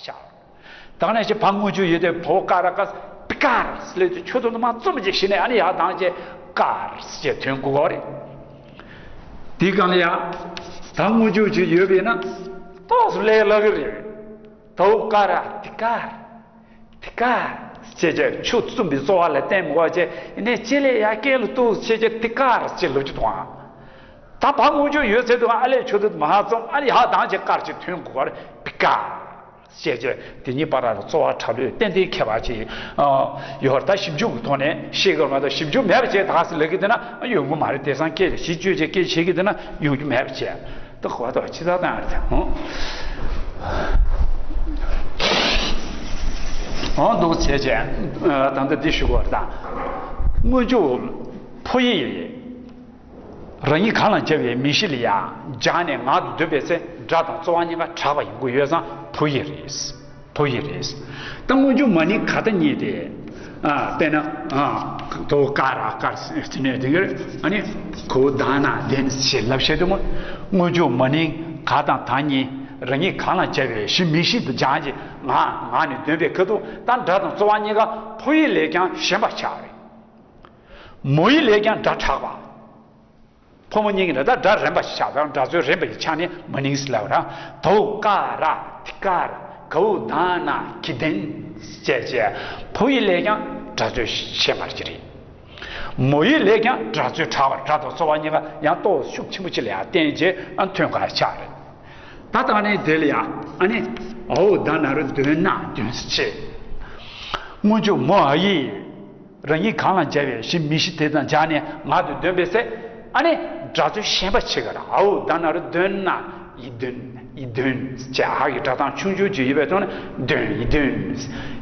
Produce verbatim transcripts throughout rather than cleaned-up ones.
ཤར། ད་ནས་ཅི་བ་སྔོན་འཇུག་ཡོད་དེ་བོ་ཀ་ར་ཀ་པི་ཀར་ལས་དུ་ཆུ་ཚོད་དུ་མ་བཙུམ་ཅིག་ཤི་ནས་ཨ་ནི་ཡར་ལྡང་ཅེ་ཀར་ཅེ་ཐོན་དགོས་གོ་རེད། དེའི་སྒང་ལ་ཡ་ད་སྔོན་འཇུག་ཅིག་ཡོད་པས་ན་ཏོག་ཙམ་ལས་སླ་གི་རེད། དོ་ཀ་ར་ཏི་ཀར། ཏི་ཀར་ཅེས་བྱ་ཆུ་བཙུམ་པའི་རྩོལ་བ་ལ་བརྟེན་མི་དགོས་ཅེས་ནས་ཅེ་ལས་ཡ་སྐད་ལ་གཏུགས་ཅེས་ཀྱི་ཏི་ཀར་ཅེས་ལབ་ཀྱི་འདུག་ཨང་། ད་བ་སྔོན་འཇུག་ཡོད་ཚད་དུ་ཨ་ལས་ཆུ་དུ་མ་ཧ་ཙམ་ཨ་ལས་ཡར་ལྡང་ཅེས་ཀར་ཅེས་ཐོན་དགོས་པར་པི་ཀར་ཅེས་བྱ་དེ་གཉིས་བར་ལ་རྩོལ་བ་འཁྲབ་ལོས་ཏན་ཏན་ཁྱད་པར་ཅིག་ཡོད། ད་ཞིབ་འཇུག་གི་ཐོག་ནས་ཤེས་དགོས་མ་གཏོགས་ཞིབ་འཇུག་མེད་པ་བྱས་ད་ཟེར་ལབ་ཀྱི་འདུག་ན་ཡོང་གི་མ་རེད། དེང་སང་སྐད་ཆ་ཞིབ་དཔྱོད་ཅིག་སྐད་ཆ་བཤད་ཀྱི་འདུག་ན་ཡོང་རྒྱུ་མེད་པ་བྱས། ད་གོ་ཐོག་ཕྱི་ཚ་བཏང་རེད་ཧོ། འོང་འདུག་བྱས་བྱས། ད་ལྟ་འདི་ཞུ་དགོས་རེད་ད། སྔོན་འཇུག་ཕོ་ཡིག་རང་ཉིད་གང་ལ་སྦྱར་བའི་མིང་གཞི་ལ་ཡང་སྦྱར་ནས་ངག་ཏུ་འདོན་པའི་ཚེ་སྒྲ་དང་རྩོལ་བ་གཉིས་ཀ་དྲག་པ་ཡིན་དགོས་ཡོད་ཙང་ཕོ་ཡིག་རེད། ཕོ་ཡིག་རེད། ད་སྔོན་འཇུག་མ་ནིང་ག་ད་གཉིས་ཏེ། ཨ་དཔེར་ན། ཨ་དོ་ཀ་ར་ཀར་ཟེར་ནས་དེ་གར་ཨ་ནི་གོ་ད་ན་དེན་ཞེས་ལབ་བཤད་དུས་སྔོན་འཇུག་མ་ནིང་ག་དང་ད་གཉིས་རང་ཉིད་གང་ལ་སྦྱར་བའི་གཞི་མིང་གཞི་དུ་སྦྱར་གྱི་ངག་ངག་ནས་འདོན་པའི་ཁ་ཐུག་ད་སྒྲ་དང་རྩོལ་བ་གཉིས་ཀ་ཕོ་ཡིག་ལས་ཀྱང་ཞན་པ་ཆགས་རེད། མོ་ཡིག་ལས་ཀྱང་སྒྲ་དྲག་པ། ཕོ་མོ་གཉིས་ཀྱི་ནི་ད་སྒྲ་རན་པ་ཞིག་ཆགས་དང་སྒྲ་རྩོལ་རན་པ་ཞིག་ཆགས་ནས་མ་ནིང་ཟེར་ལབ་ར། དོ་ཀ་ར་ཏི་ཀ་ར་གའུ་ད་ན་གི་དན་ཅེས་བྱས་ཕོ་ཡིག་ལས་ཀྱང་སྒྲ་རྩོལ་ཞན་པར་གྱི་རེད། མོ་ཡིག་ལས་ཀྱང་སྒྲ་རྩོལ་དྲག་པར་སྒྲ་དང་རྩོལ་བ་གཉིས་ཀ་ཡང་ཏོག་ཤུགས་ཆེན་པོ་ཅིག་ལ་ཡང་བརྟེན་རྗེས་ཨ་ཐོན་ཁ་ཆགས་རེད། ད་ལྟ་ནས་དེ་ལ་ཡང་ཨ་ནི་འའོ་ད་ན་རུ་དོན་ན་དོན་ཟེར་བྱས། སྔོན་འཇུག་མོ་ཨ་ཡིག་རང་ཉིད་གང་ལ་སྦྱར་བའི་གཞི་མིང་གཞི་དེ་དང་སྦྱར་ནས་ངག་ཏུ་འདོན་པའི་ཚེ་ཨ་ནི་སྒྲ་ཚུལ་ཞན་པ་ཆེ་ག་ར་འའོ་ད་ན་རུ་དོན་ན་ཡི་དོན་ཡི་དོན་ཅེས་ཧ་གི་སྒྲ་གདངས་ཆུང་ཆུང་ཅིག་ཡོད་པའི་ཐོག་ནས་དོན་ཡི་དོན་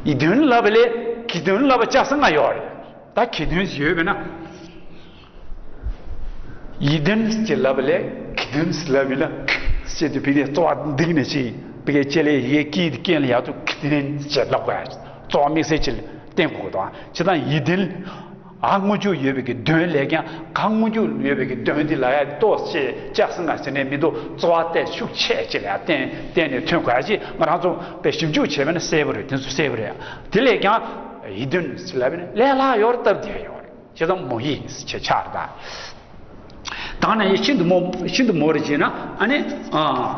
ཡི་དོན་ལབ་པ་ལས་གི་དོན་ལབ་པ་ལྕགས་སྲིད་ལྔ་ཡོད་རེད། ད་གི་དོན་ཡོད་པས་ན། ཡི་དོན་གྱི་ལབ་ལས་གི་དོན་ལབ་ཡིན་ན་ཞེས་དུ་བི་གའི་རྩོལ་བ་འདིང་ནས་ཅི་བི་གའི་ལྕེ་ལས་ཡི་གེ་ཀྱི་རྐྱེན་ལ་ཡག་ཏུ་གི་དོན་ཅེས་ལབ་དགོས། རྩོལ་བ་དམིགས་བསལ་གྱི་བསྟན་དགོས་དང་ཅི་དང་ཡི་དོན་ཨ་སྔོན་འཇུག་ཡོད་པའི་གི་དོན་ལས་ཀྱང་ག་སྔོན་འཇུག་ཡོད་པའི་གི་དོན་འདི་ལ་ཡ་ཏོག་ཅེས་ལྕགས་སྲིད་ལྔ་ཟེར་ནས་མི་འདུག་རྩོལ་བ་ཏོག་ཤུགས་ཆེ་ཅིག་ལ་ཡ་བསྟན་བསྟན་ནས་ཐོན་དགོས་ཡ་ཅི་ང་རང་ཚོ་དཔེ་ཞིབ་འཇུག་བྱས་པ་ན་གསལ་པོ་རེད། དེ་ཚོ་གསལ་པོ་རེད། དེ་ལས་ཀྱང་ཡི་དོན་ལབ་ན་ལས་སླ་ཡོར་སྟབས་བདེ་ཡོད་རེད། བྱས་ཙང་མོ་ཡིག་ཅེས་ཆགས་རེད་ད། ད་ནི་ཤིན་ཏུ་མོ་ཤིན་ཏུ་མོ་རེ་བྱས་ན་ཨ་ནི་ཨ།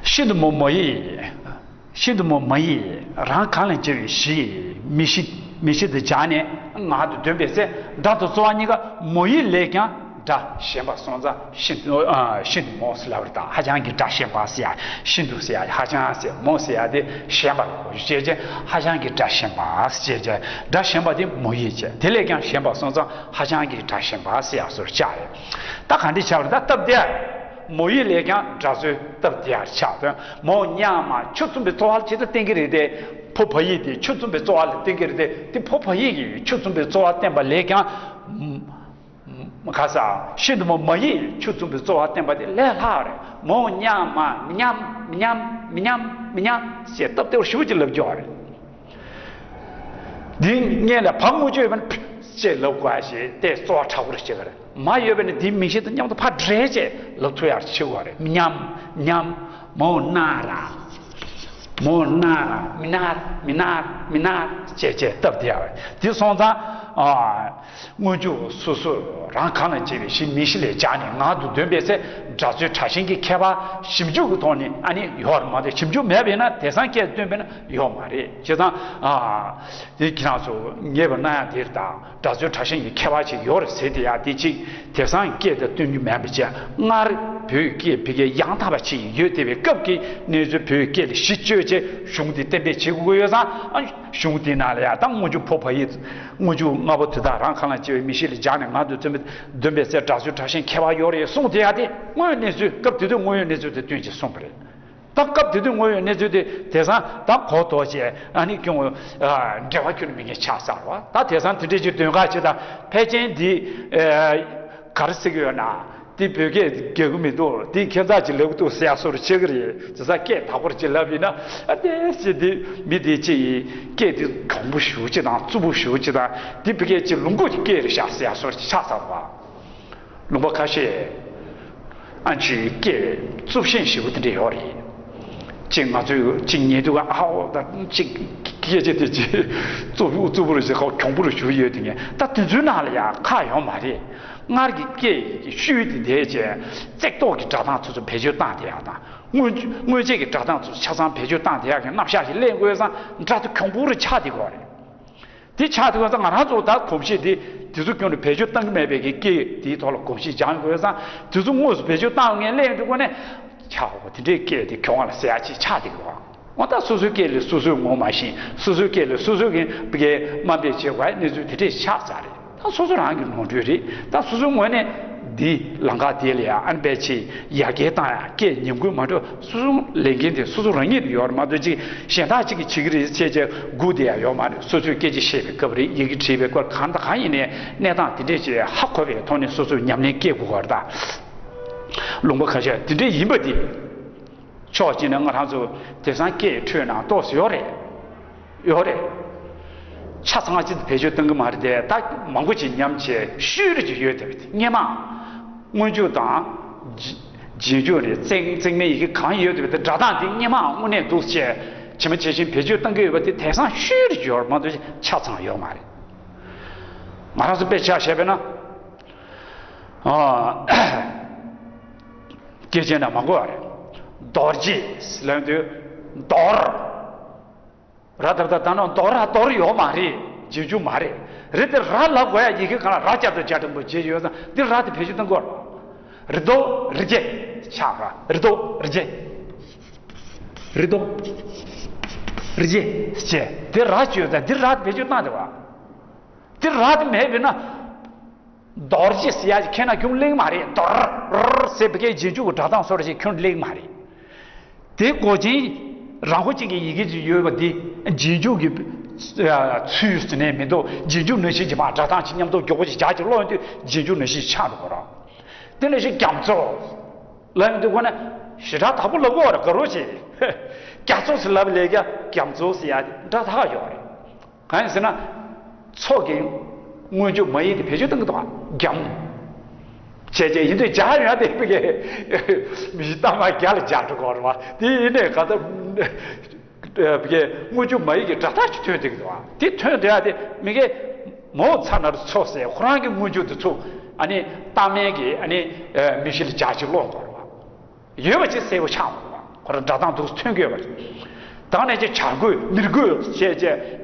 ཤིན་ཏུ་མོ་མོ་ཡིག་ཤིན་ཏུ་མོ་མ་ཡིག་རང་གང་ལ་སྦྱར་བའི་གཞི་མིང་གཞི་མིང་གཞི་དུ་སྦྱར་ནས་ངག་ཏུ་འདོན་པའི་ཚེ་སྒྲ་དང་རྩོལ་བ་གཉིས་ཀ་མོ་ཡིག་ལས་ཀྱང་སྒྲ་ཞན་པ་སོང་ཙང་ཤིན་ཏུ་ཨ་ཤིན་ཏུ་མོ་ཟེར་ལབ་རེད་ད། ཧ་ཅང་གི་སྒྲ་ཞན་པ་ཟེར་ཡ་ཤིན་ཏུ་ཟེར་ཡ་ཧ་ཅང་ཟེར་མོ་ཟེར་ཡ་དེ་ཞན་པ་ལ་གོ་རྒྱུ་བྱས་རྗེས་ཧ་ཅང་གི་སྒྲ་ཞན་པ་ཟེར་རྗེས་སྒྲ་ཞན་པ་དེ་མོ་ཡིག་བྱས། དེ་ལས་ཀྱང་ཞན་པ་སོང་ཙང་ཧ་ཅང་གི་སྒྲ་ཞན་པ་ཟེར་ཡ་སོར་བྱ་རེད། ད་ག་འདྲ་བྱ་བ་རེད་ད། སྟབས་བདེ་མོ་ཡིག་ལས་ཀྱང་སྒྲ་རྩོལ་སྟབས་བདེ་ཡར་ཆགས་དོན་མོ་ཉ་མ་ཆུ་བཙུམ་པའི་རྩོལ་བ་ལ་ཇི་ལྟར་བསྟན་གྱི་རེད་དེ། ཕོ་བ་ཡིག་དེ་ཆུ་བཙུམ་པའི་རྩོལ་བ་ལ་བསྟན་གྱི་རེད་དེ་དེ་ཕོ་བ་ཡིག་གིས་ཆུ་བཙུམ་པའི་རྩོལ་བ་བསྟན་པ་ལས་ཀྱང་། ཁ་ས་ཤིན་ཏུ་མོ་མ་ཡིག་ཆུ་བཙུམ་པའི་རྩོལ་བ་བསྟན་པ་དེ་ལས་སླ་རེད། མོ་ཉ་མ་མི་ཉམས་མི་ཉམས་མི་ཉམས་མི་ཉམས་ཞེས་སྟབས་བདེ་བར་ཞུ་ཅིག་ལབ་རྒྱུ་རེད། འདི་སྔོན་ལ་བ་སྔོན་འཇུག་ཡོད་པ་ན་ཕི་ཅེས་ལབ་དགོས་ཞེས་ཏེ་རྩོལ་བ་དྲག་པོ་རེ་བྱེད་པ་རེད། མ་ཡོད་པ་ན་འདིའི་མིང་གཞི་དང་མཉམ་དུ་ཕར་འདྲེས་བྱས་ལབ་ཐུབ་ཡག་བྱེད་དགོས་རེད། མི་ཉམས་ཉམས་མོ་ན་ར་མོ་ན་ར་མི་ན་ར་མི་ན་ར་མི་ན་ར་ཅེས་བྱས་སྟབས་བདེ་ཡག་རེད། དེ་སོང་ཙང་ཨ། སྔོན་འཇུག་སོ་སོ་རང་གང་ལ་སྦྱར་བའི་གཞི་མིང་གཞི་ལས་སྦྱར་ནས་ངག་ཏུ་འདོན་པའི་ཚེ་སྒྲ་རྩོལ་དྲག་ཞན་གྱི་ཁྱད་པར་ཞིབ་འཇུག་གི་ཐོག་ནས་ཨ་ནི་ཡོད་རེད་མ་གཏོགས་ཞིབ་འཇུག་མེད་པས་ན་དེང་སང་སྐད་བཏོན་པས་ན་ཡོད་མ་རེད། བྱས་ཙང་ཨ། དེ་ཁྱེད་རང་ཚོ་ངེས་པར་གནང་ཡག་དེ་རེད་ད། སྒྲ་རྩོལ་དྲག་ཞན་གྱི་ཁྱད་པར་ཅིག་ཡོད་རེད་ཟེར་དེ་ཡག་དེ་གཅིག་དེང་སང་སྐད་དུ་སྟོན་རྒྱུ་མེད་པ་བྱས། སྔར་བོད་སྐད་བོད་སྐད་ཡང་དག་པ་ཅིག་ཡོད་བསྡད་པའི་སྐབས་ཀྱི་གནས་ཚུལ་བོད་སྐད་ལ་གཞི་བཅོལ་བྱས་གཞུང་དེ་གཏན་འབེབས་བྱེད་དགོས་ཀྱི་ཡོད་ཙང་། གཞུང་དེའི་ནང་ལ་ཡང་ད་སྔོན་འཇུག་ཕོ་བ་ཡིག་སྔོན་འཇུག་ལྔ་པོ་དེ་དག་རང་གང་ལ་སྦྱར་བའི་མིང་གཞི་ལ་སྦྱར་ནས་ངག་ཏུ་བརྩོན་པའི་འདོན་པའི་ཚེ་སྒྲ་རྩོལ་དྲག་ཞན་ཁྱད་པར་ཡོད་རེད་གསུངས་དེ་ཡང་དེ་དངོས་ཡོད་གནས་ཚུལ་སྐབས་དེ་དུས་དངོས་ཡོད་གནས་ཚུལ་དེ་སྟོན་ཅེས་གསུངས་པ་རེད། ད་སྐབས་དེ་དུས་དངོས་ཡོད་གནས་ཚུལ་དེ་དེང་སང་ད་གོ་ལྡོག་བྱས་ཨ་ནི་ཀྱང་འབྲེལ་བ་ཁྱོན་ནས་མེད་མཁན་ཆགས་ཚར་བ། ད་དེང་སང་དེ་འདྲས་ཀྱི་དོན་ཁ་ཅིག་དང་ཕལ་ཆེར་འདི་ག་རེ་ཟེར་གྱི་ཡོད་ན། དེ་བོད་སྐད་རྒྱག་གི་མི་འདུག་དེ་ཁྱད་མཚར་ཅིག་ལབ་ཀྱི་འདུག་ཟེར་ཡ་སོར་ཆེ་གི་རེད། དེ་ས་སྐད་དག་པར་ཅིག་ལབ་ཡིན་ན་ཨ་ནེ་ཟེར་དེ་མི་དེ་ཅི་ཡིན་སྐད་དེ་གྱོང་པོ་ཞེ་པོ་ཅིག་དང་རྩུབ་པོ་ཞེ་པོ་ཅིག་དང་དེ་བོད་སྐད་ཅིག་ལུང་ཁུག་གི་སྐད་རེད་ཤག་ཟེར་ཡ་སོར་ཅིག་ཆགས་ཚར་བ། ལུང་པ་ཁ་ཤས་ཨ་ཅིག་སྐད་རྩུབ་ཤིང་ཞེ་པོ་དེ་འདྲ་ཡོད་རེད། ཅིག་ང་ཚོས་ཅིག་ཉན་དུས་ཨ་ཧོ་ད་ཅིག་སྐད་ཆ་དེ་ཅིག་རྩུབ་རྩུབ་པོ་རེད་ཟེར་ཁ་གྱོང་པོ་རུ་གྱུར་ཡོད་དེ། ངས་ད་དེ་ཚོའི་ནང་ལ་ཡང་ཁག་ཡོད་མ་རེད། སྔར་གྱི་སྐད་ཀྱི་ཤུལ་དེ་འདས་བྱས་བརྩེགས་ཐོག་གི་སྒྲ་གདངས་ཚོ་ཚོ་བེད་སྤྱོད་བཏང་བསྡད་ཡག་དང་། སྔོན་སྔོན་ཆད་ཀྱི་སྒྲ་གདངས་ཚོ་ཆ་ཚང་བེད་སྤྱོད་བཏང་བསྡད་ཡག་གི་རྣམ་གཞག་ཞིག་གླེང་དགོས་ཙང་སྒྲ་དེ་གྱོང་པོ་རུ་ཆགས་བསྡད་ཀྱི་ཡོད་རེད། དེ་ཆགས་དུས་ཙང་ང་རང་ཚོ་ད་གོམས་གཤིས་དེ་དེ་ཚོ་ཁྱོན་ནས་བེད་སྤྱོད་གཏང་གི་མེད་པའི་གི་སྐད་དེའི་ཐོག་ལ་གོམས་གཤིས་སྦྱང་དགོས་ཙང་། དེ་ཚོ་དངོས་སུ་བེད་སྤྱོད་བཏང་ངས་གླེང་འགྲོ་གོ་ནས་ཆགས་འོ་དེ་འདྲའི་སྐད་དེ་ཁྱོད་ང་ལ་ཟེར་ཡག་ཅིག་ཆགས་བསྡད་ཀྱི་འདུག་འོ་ད་སོ་སོའི་སྐད་ལས་སོ་སོས་ངོ་མ་ཤེས། སོ་སོའི་སྐད་ལས་སོ་སོའི་གི་དམའ་འབེབས་བྱེད་དགོས་གནས་ཚུལ་དེ་འདྲས་ཆགས་ཚར་རེད། ད་སོ་སོ་རང་གི་ནོར་འཁྲུལ་རེད། ད་སོ་སོའི་ངོས་ནས་འདི་ལམ་ཁ་དེ་ལ་ཡང་ཨ་ནི་པའི་ཆེད་ཡར་རྒྱས་བཏང་ཡག་སྐད་ཉམས་རྒུད་མ་འགྲོ། སོ་སོ་ལས་འགན་དེ་སོ་སོ་རང་ཉིད་དུ་ཡོད་རེད་མ་གཏོགས་ཅིག་གཞན་དག་ཅིག་གིས་བྱེད་ཀྱི་རེད་ཟེར་བྱས་སྒུག་བསྡད་ཡག་ཡོད་མ་རེད། སོ་སོས་སྐད་ཆ་བཤད་པའི་སྐབས་རེད། ཡི་གེ་བྲིས་པའི་སྐབས་གང་དང་གང་ཡིན་ནའི་གནས་སྟངས་དེ་འདྲས་ཅིག་ཧ་གོ་བའི་ཐོག་ནས་སོ་སོས་ཉམས་ལེན་སྐྱེལ་དགོས་པ་རེད། ད་ལུང་པ་ཁ་ཤས་དེ་འདྲས་ཡིན་པ་དེ། ཕྱོགས་གཅིག་ནས་ང་རང་ཚོ་དེང་སང་སྐད་འཕྲོད་ན་ཏོག་ཙམ་ཡོད་རེད། ཡོད་རེད། ཆ་ཚང་ཅིག་བེད་སྤྱོད་གཏོང་གི་མ་རེད་དེ། ད་མང་པོ་ཅིག་ཉམས་བྱས་ཤུལ་རེ་ཅིག་ཡོད་དེ། སྔོན་མ་སྔོན་འཇུག་དང་རྗེས་རྗེས་འཇུག་རེད། བརྩེགས་བརྩེགས་མའི་ཡི་གེ་གང་ཡོད་དེ། སྒྲ་གདངས་དེ་སྔོན་མ་དངོས་གནས་འདུག་བྱས་ཇི་མ་ཇི་བཞིན་བེད་སྤྱོད་གཏོང་གི་ཡོད་པ་དེ་དེང་སང་ཤུལ་རེ་ཅིག་ཡོད་རེད་མ་གཏོགས་ཆ་ཚང་ཡོད་མ་རེད། ང་རང་ཚོ་དཔེ་ཆ་བཞག་པས་ན། ཨ། སྐད་ཆ་ན་མང་པོ་ཡོད་རེད། རྡོ་རྗེ་ལབ་དུས་རྡོར། ར་ད་ད་ད་ནོ་རྡོ་ར་རྡོར་ཡོད་མ་རེད། རྗེས་འཇུག་མ་རེད། རེད་དེ་ར་ལབ་དགོས་ཡ་ཡི་གེ་གང་ལ་ར་བརྒྱ་དང་བརྒྱ་ཕྲག་པོ་བརྗེ་ཡོད་ཙང་འདི་ར་དེ་བེད་སྤྱོད་གཏོང་དགོས་རེད། རི་རྡོ་རི་རྗེ་ཆགས་ར། རི་རྡོ་རི་རྗེ། རི་རྡོ་རི་རྗེ་ཅེས་དེ་ར་བཅོས་ཙང་འདི་ར་དེ་བེད་སྤྱོད་བཏང་དེ་བ། དེ་ར་དེ་མེད་པས་ན། རྡོ་རྗེ་ཟེར་ཡ་ཅིག་ཁྱེད་ན་ཁྱོད་གླེང་མ་རེད། རྡོར་རྡོར་ཟེར་བའི་སྐད་རྗེས་འཇུག་གི་སྒྲ་གདངས་སོར་ཞིག་ཁྱོད་གླེང་མ་རེད། དེ་གོ་ཅན་རང་མགོ་ཅན་གྱི་ཡི་གེ་ཅིག་ཡོད་པ་འདི་རྗེས་འཇུག་གི་ཚུལ་ཟེར་ནས་མི་འདུག་རྗེས་འཇུག་ནང་བཞིན་གྱི་མ་སྒྲ་གདངས་ཅིག་མཉམ་དུ་མགྱོགས་པོ་ཅིག་རྒྱག་ཅིག་ཀློག་དུས་རྗེས་འཇུག་ནང་བཞིན་ཆགས་འགྲོ་གི་རེད། དེ་ནང་བཞིན་རྒྱ་མཚོ་ལབ་ཡོང་དུས་ཁོ་ན་ཞེ་དྲག་དག་པོ་ལབ་དགོས་རེད། དགའ་རོགས་བྱེད། རྒྱ་མཚོ་ཟེར་ལབ་ལས་ཀྱང་རྒྱ་མཚོ་ཟེར་ཡ་སྒྲ་དག་ཡོད་རེད། གང་ཡིན་ཟེར་ན། མཚོ་གི་སྔོན་འཇུག་མ་ཡིན་དེ་བེད་སྤྱོད་གཏོང་གི་འདུག་ག་རྒྱམ། བྱས་བྱས་ཡིན་དུས་སྦྱར་ཡོང་དེ་བི་གའི་མི་གཤིས་གཏའ་མ་རྒྱ་ལ་སྦྱར་འགྲོ་གི་རེད་བ། དེ་ཡིན་ནའི་ག་ད་བི་གའི་སྔོན་འཇུག་མ་ཡིན་གྱི་སྒྲ་གདངས་ཅིག་ཐོན་བསྡད་ཀྱི་འདུག་ག་དེ་ཐོན་བསྡད་ཡ་དེ་མི་གའི་མོ་ཚ་ན་རུ་མཚོ་ཟེར་ཁོ་རང་གི་སྔོན་འཇུག་དེ་ཚོ་ཨ་ནི་གཏའ་མའི་གི་ཨ་ནི་མི་གཤིས་ལ་སྦྱར་ཅིག་ཀློག་དགོས་རེད་བ། ཡོད་པ་ཅིག་གསལ་པོ་ཆགས་མ་རེད་བ། ཁོ་རང་སྒྲ་གདངས་འདུག་ཐོན་དགོས་པ་རེད། ད་ནས་ཅིག་བྱ་རྒོད་མི་རྒོད་བྱས་བྱས་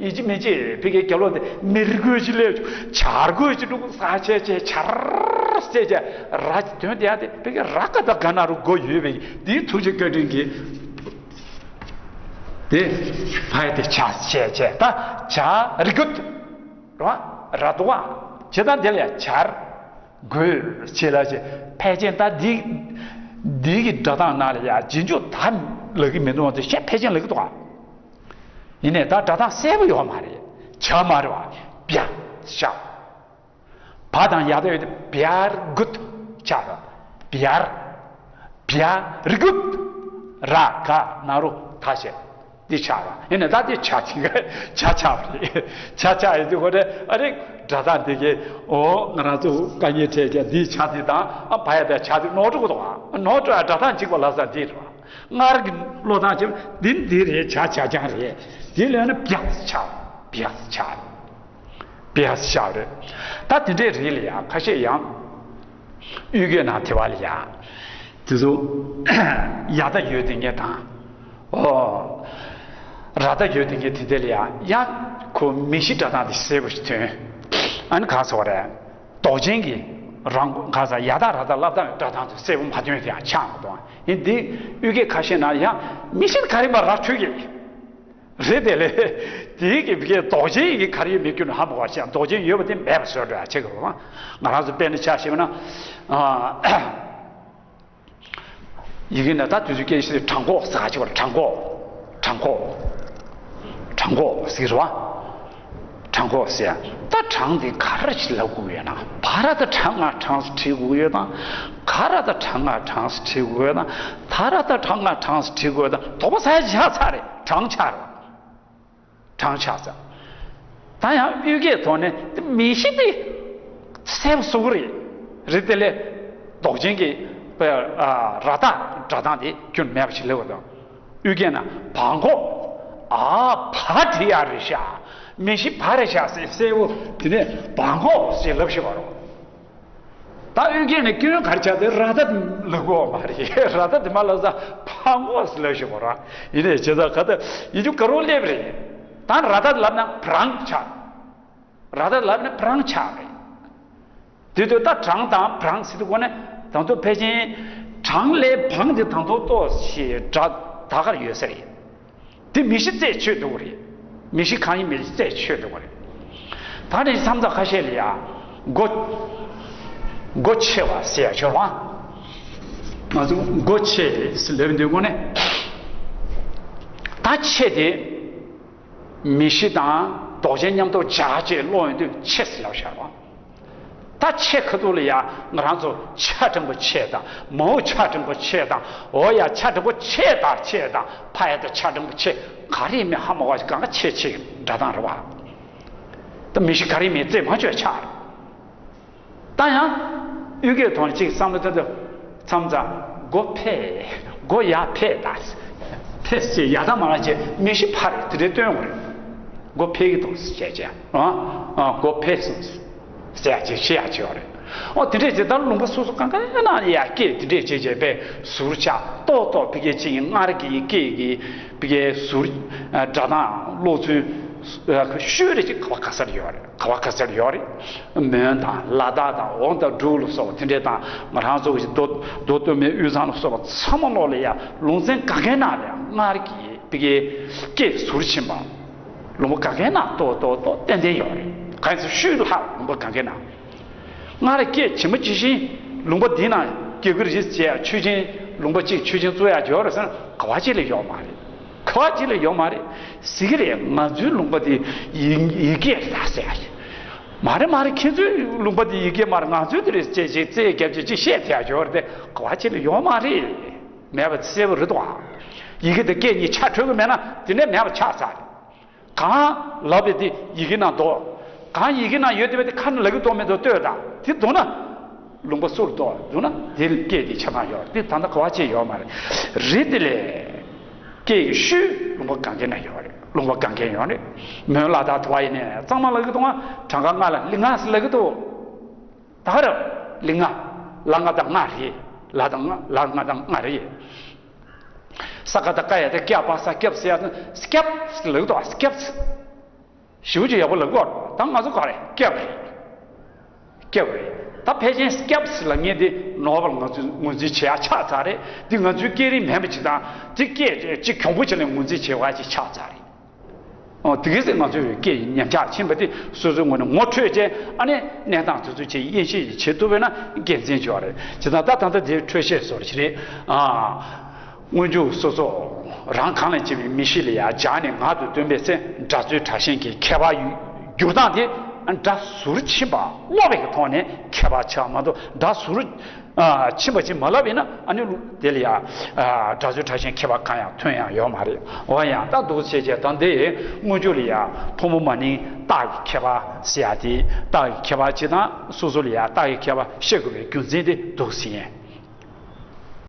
ཡིན་གཅིག་མིན་གཅིག་བི་གའི་རྒྱབ་ལོགས་དེ་མི་རྒོད་ཅིག་སླེབས་བྱ་རྒོད་ཅིག་འདུག་ས་བྱས་བྱས་བྱར་བྱས་བྱས་ར་ཅིག་ཐོན་བསྡད་ཡ་དེ་བི་གའི་ར་ཀ་ད་ག་ན་རུ་མགོ་ཡོད་པའི་འདིའི་ཐུགས་རྗེ་བཀའ་དྲིན་གྱིས་དེ་ཕ་ཡ་དེ་བྱ་བྱས་བྱས་ད་བྱ་རི་རྒོད་ར་ར་དུ་བ་བྱེད་སྟངས་དེ་ལ་ཡ་བྱར། དགོས་ཆེ་ལ་ཆེ། ཕལ་ཆེར་ད་འདི་འདི་གི་སྒྲ་གདངས་ནང་ལ་ཡ་རྗེས་འཇུག་ད་ལབ་ཀྱི་མི་འདུག་བ་དེ་བཤད་ཕལ་ཆེར་ལབ་ཀྱི་འདུག་ག་ཡིན་ནའི་ད་སྒྲ་གདངས་གསལ་པོ་ཡོད་མ་རེད། བྱ་མ་རེད་བ། བྱ་བྱ། བ་དང་ཡ་ད་ཡོད་དེ་བྱར་རྒོད་ཆགས་ར། བྱར། བྱ་རི་རྒོད། ར་ག་ན་རོ་ད་བྱས། འདི་ཆགས་ར། ཡིན་ནའི་ད་འདི་བྱ་ཆིང་ག་བྱ་ཆགས་པ་རེད། བྱ་ཆགས་ཡིན་དུས་ཁོ་རེ་ཨ་རེ་སྒྲ་གདངས་འདི་གའི་འོ་ང་རང་ཚོ་དཀའ་ངལ་འཕྲད་ཀྱང་འདི་བྱ་འདི་དང་ཨ་བ་ཡ་དང་བྱ་འདི་ནོར་འགྲོ་གི་འདུག་ཨ་ནོར་འགྲོ་ཡ་སྒྲ་གདངས་གཅིག་པ་ལབ་ས་འདི་རེད་བ། སྔར་གྱི་ཀློག་སྟངས་ཆེ་བ་འདི་འདི་རེད། བྱ་བྱ་རྐྱང་རེད། འདི་ལབ་ན་བྱ་ཆགས་བྱ་ཆགས། བྱ་ཆགས་རེད། ད་དེ་འདྲའི་རིགས་ལ་ཡང་ཁ་ཤས་ཡང་། གཡུལ་རྒྱལ་ནང་དེ་བ་ལ་ཡ། དེ་ཚོ་ཡ་ད་ཡོད་དེ་ངས་དང་། ཨོ། ར་ད་ཡོད་དེ་ངས་དེ་དེ་ལ་ཡ་ཡ། ཁོ་མི་གཤིས་སྒྲ་གདངས་དེ་གསལ་པོ་ཞིག་ཐོན། ཨ་ནི་གང་ཟེར་བ་རེད། འདོགས་ཅན་གྱི་རང་གང་ཟེར་ཡ་ད་ར་ད་ལབ་སྟངས་སྒྲ་གདངས་དེ་གསལ་པོ་མ་ཐོན་དེ་ཡང་ཆགས་མ་གཏོང་། ཡིན་འདི་གཡུལ་རྒྱལ་ཁ་ཤས་ནང་ཡ་མི་གཤིས་ག་རེ་མ་ར་འཕྲོད་ཀྱི། རེད་དེ་ལས། དེའི་གི་བི་གའི་འདོགས་ཅན་གྱི་ག་རེ་ཡོད་མེད་ཀྱི་ནི་ཧ་མ་གོ་ཞེས་འདོགས་ཅན་ཡོད་པ་དེ་མེད་པ་བཟོ་འདྲ་ཆེ་གི་རེད་བ། ང་རང་ཚོ་དཔེར་ན་ཆ་བཞག་ན། ཨ། ཡི་གེ་ནང་ད་དུས་ཚོད་སྐད་ཆ་དྲང་གོག་ཟེར་ག་ཅིག་བར་དྲང་གོག་དྲང་གོག་དྲང་གོག་ཟེར་བ། དྲང་གོག་ཟེར། ད་དྲང་དེ་ག་རེ་ཞིག་ལབ་དགོས་ཡོད་ན། བ་ར་ད་དྲང་ང་དྲང་ཟེར་བྲིས་དགོས་ཡོད་དང་། ག་ར་ད་དྲང་ང་དྲང་ཟེར་བྲིས་དགོས་ཡོད་དང་། ད་ར་ད་དྲང་ང་དྲང་ཟེར་བྲིས་དགོས་ཡོད་དང་། དོགས་པ་ཟ་ཡ་ཆགས་ཚར་རེད། དྲང་ཆགས་རེད། དྲང་ཆགས་ཚར། ད་ཡང་གཡུལ་རྒྱལ་ཐོག་ནས་དེ་མི་གཤིས་དེ་གསལ་པོ་བཟོ་གི་རེད། རེད་དེ་ལས་འདོགས་ཅན་གྱི་པ་ཨ་ར་ད་སྒྲ་གདངས་དེ་ཁྱོན་མེད་པ་ཞིག་ལབ་པ་དང་། ཨུ་རྒྱན་ན་བ་འགོག་ཨ་བ་དེ་ཡ་རེད་ཤག་མི་ཤི་བ་རེད་ཤག་ཟེར་གསལ་བོ་དེ་ནས་བ་འགོག་ཟེར་ལབ་ཤེས་པ་རེད། ད་ཨུ་རྒྱན་ནས་སྐྱོན་ག་རེ་ཆགས་ཏེ་ར་ད་ལབ་དགོས་མ་རེད། ར་ད་དེ་མ་ལབ་ས་བ་འགོག་ཟེར་ལབ་ཤེས་པ་རེད། ཡིན་ནའི་བྱས་ཙང་ག་ད་ཡིན་རྒྱུ་ག་རེ་སླེབས་རེད། ད་ར་ད་ལབ་ན་བྲང་ཆགས། ར་ད་ལབ་ན་བྲང་ཆགས་རེད། དེ་དུས་ད་བྲང་དང་བྲང་ཟེར་དུས་གོ་ནས་དང་ཐོག་ཕལ་ཆེར་བྲང་ལས་བང་དེ་དང་ཐོག་ཏོག་ཞེས་སྒྲ་ད་གར་ཡོད་ས་རེད། དེ་མི་ཤི་རྩད་ཆོད་འདུག་རེད། མི་ཤི་གང་ཡིན་མི་ཤི་རྩད་ཆོད་འདུག་རེད། ད་ནི་མཚམས་མཚམས་ཁ་ཤས་ལ་ཡ་སྒོ་སྒོ་ཕྱེ་བ་ཟེར་ཡ་ཆོག་ལ། ང་ཚོ་སྒོ་ཕྱེ་ཟེར་ལབ་འདུག་གོ་ནས་ད་ཕྱེ་དེ། མི་ཤི་དང་ལྡོག་ཆེན་མཉམ་དུ་བྱ་ཅེས་ཀློག་ཡོང་དུས་ཆེ་ཟེར་ལབ་བཞག་པ། ད་ཆེ་ཁ་ཐུག་ལ་ཡ་ང་རང་ཚོ་ཆ་འགྲེང་པོ་ཆེ་དང་མའོ་ཆ་འགྲེང་པོ་ཆེ་དང་འོ་ཡ་ཆ་འགྲེང་པོ་ཆེ་དང་ཆེ་དང་ཕ་ཡ་དང་ཆ་འགྲེང་པོ་ཆེ་ག་རེ་མི་ཧ་མ་གོ་ཞིག་གང་ག་ཆེ་ཆེ་འདྲ་དང་རེད་བ། ད་མི་ཤི་ག་རེ་མི་རྩེ་མ་བཅོས་ཆགས་རེད། ད་ཡང་། ཨུ་རྒྱན་ཐོག་ནས་ཅིག་བསམ་བློ་བཏང་དུས། མཚམས་མཚམས་སྒོ་ཕྱེ། སྒོ་ཡར་ཕྱེ་ད། ཕྱེ་ཅེས་ཡར་ད་མར་ལ་ཅེས་མི་ཤི་ཕར་དེ་འདྲའི་སྟོན་དགོས་རེད། སྒོ་ཕྱེ་གི་འདུག་ཅེས་བྱས། ཨ། ཨ། སྒོ་ཕྱེ་སོང་། ཟེར་ཡ་ཅིག་བཤད་ཡ་ཅིག་ཡོད་རེད། ཨོ་དེ་འདྲས་ཅིག་ད་ལུང་པ་སོ་སོ་གང་ག་ན་ཡ་སྐད་དེ་འདྲས་ཅིག་བྱས་པས་ཟུར་ཆག་ཏོག་ཏོག་ཕི་གེ་ཅིག་ཡིན་སྔར་གྱི་སྐད་ཀྱི་ཕི་གེ་ཟུར་སྒྲ་གདངས་ཀློག་ཚུལ་ཤུལ་རེ་ཅིག་ག་བ་ག་སར་ཡོད་རེད། ག་བ་ག་ཚད་ཡོད་རེད། མོན་དང་ལ་དྭགས་དང་འོང་དང་འབྲུག་ལ་སོགས་པ་དེ་འདྲས་དང་ང་རང་ཚོ་གི་མདོ་མདོ་སྟོད་སྨད་དབུས་གཙང་ལ་སོགས་པ་ཚང་མ་ལོག་ལ་ཡ་ལུང་ཚན་ག་གའི་ནང་ལ་ཡ་སྔར་གྱི་ཕི་གེ་སྐད་ཟུར་ཕྱིན་པ། ལུང་པ་ག་གའི་ནང་ཏོག་ཏོག་ཏོག་ཏན་ཏན་ཡོད་རེད། གང་ཡིན་ཟེར་ཤུལ་ལྷག་ལུང་པ་ག་གའི་ནང་སྔར་སྐད་ཇི་མ་ཇི་བཞིན་ལུང་པ་འདི་ནང་སྐད་ཀྱི་རིགས་བྱས་ཡ་ཆོས་ཅན་ལུང་པ་གཅིག་ཆོས་ཅན་བཙུགས་ཡ་ཡོད་རེད་ཟེར་ན་ག་བ་ཅིག་ལ་ཡོད་མ་རེད། ག་བ་ཅིག་ལ་ཡོད་མ་རེད། ཟེར་གི་རེད། ང་ཚོའི་ལུང་པ་འདི་ཡི་ཡི་གེ་རེད་ཟེར་ཡ་ཞིག་མ་རེད་མ་རེད། ཁྱེད་ཚོའི་ལུང་པ་འདི་ཡི་གེ་མ་རེད། ང་ཚོའི་འདི་རེད་ཅེས་ཅིག་རྩེ་རྒྱབ་ཅིག་ཅིག་བཤད་བསྡད་ཡ་ཡོད་རེད་དེ་ག་བ་ཅིག་ལ་ཡོད་མ་རེད། མེད་པ་གསལ་པོ་རེད་དོ། ཡི་གེ་དང་སྐད་གཉིས་ཆ་འཕྲོད་གི་མེད་ན་དེ་ནས་མེད་པ་ཆགས་ཚར་རེད། གང་ལབ་པའི་དེ་ཡི་གེ་ནང་འདུག་གང་ཡི་གེ་ནང་ཡོད་དེ་བས་དེ་ཁ་ནས་ལབ་ཀྱི་འདུག་མི་འདུག་ལྟོས་དང་དེ་འདུག་ན། ལུང་པ་སུར་འདུག་འདུག་ན་དེ་སྐད་དེ་ཆ་ཚང་ཡོད་དེ་ད་ལྟ་ག་བ་ཅིག་ཡོད་མ་རེད། རེད་དེ་ལས། སྐད་ཀྱི་ཤུལ་ལུང་པ་གང་གའི་ན་ཡོད་རེད། ལུང་པ་གང་གའི་ཡོད་རེད། མོན་ལ་དྭགས་དུ་བ་ཡིན་ནས་གཙང་མ་ལབ་ཀྱི་འདུག་ང་གྲངས་ཀ་ལྔ་ལ་ལི་ང་ཟེར་ལབ་ཀྱི་འདུག་ད་ག་རེད། ལི་ང་། ལ་ང་དང་ང་རེད། ལ་དང་ང་ལ་ང་དང་ང་རེད། ས་ཀ་ད་ཀ་ཡ་དེ་སྐྱ་པ་ས་སྐྱབས་ཟེར་ཡ་དེ་སྐྱབས་ལབ་ཀྱི་འདུག་སྐྱབས། ཞེ་པོ་ཅིག་ཡག་པོ་ལབ་དགོས་རེད། ད་ང་ཚོ་ག་རེ་སྐྱབས་རེད། སྐྱབས་རེད། ད་ཕལ་ཆེར་སྐྱབས་ལབ་མཁན་དེ་ནོར་བ་ལ་ང་ཚོས་ངོས་འཛིན་བྱེད་ཡ་ཆགས་ཚར་རེད། འདི་ང་ཚོའི་སྐད་རིགས་མིན་པ་ཅིག་དང་དེ་སྐད་ཅིག་གྱོང་པོ་བྱས་ནས་ངོས་འཛིན་བྱེད་པ་ཅིག་ཆགས་ཚར་རེད། ཨོ་དེ་ག་ཚོད་ང་ཚོའི་སྐད་ཉམས་ཆག་ཕྱིན་པ་དེ་སོ་སོའི་ངོས་ནས་ངོ་འཕྲོད་བྱས་ཨ་ནི་གནས་སྟངས་དེ་ཚོ་ཅིག་དབྱེ་ཞིབ་བྱེད་ཐུབ་པས་ན་དགེ་མཚན་ཆེ་བ་རེད། བྱས་ཙང་ད་ད་ལྟ་དེའི་འཕྲོས་བཤད་བཟོ་འདྲ་ཞིག་རེད། ཨ། སྔོན་འཇུག་སོ་སོ་རང་གང་ལ་བྱེད་པའི་མི་གཤིས་ལ་ཡང་སྦྱར་ནས་ངག་ཏུ་འདོན་པའི་ཚེ་སྒྲ་རྩོལ་དྲག་ཞན་གྱི་ཁྱད་པར་འགྱུར་སྟངས་དེ་སྒྲ་ཟུར་ཕྱིན་པ་ཀློག་པའི་ཐོག་ནས་ཁྱད་པར་ཆགས་མ་གཏོགས་སྒྲ་ཟུར་ཕྱིན་པ་ཅིག་མ་ལབ་ཡིན་ན་ཨ་ནི་དེ་ལ་ཡང་སྒྲ་ཚོའི་དྲག་ཞན་ཁྱད་པར་གང་ཡང་ཐོན་ཡང་ཡོད་མ་རེད། འོ་ཡང་ད་འདུག་བྱས་བྱས་ད་འདི་སྔོན་འཇུག་ལ་ཡང་ཕོ་མོ་མ་ནིང་རྟགས་ཀྱི་ཁྱད་པར་ཟེར་ཡ་དེ་རྟགས་ཀྱི་ཁྱད་པར་ཅིག་དང་སོ་སོ་ལ་ཡང་རྟགས་ཀྱི་ཁྱད་པར་བཤད་དགོས་པའི་རྒྱུ་མཚན་དེ་འདུག་ཟིན།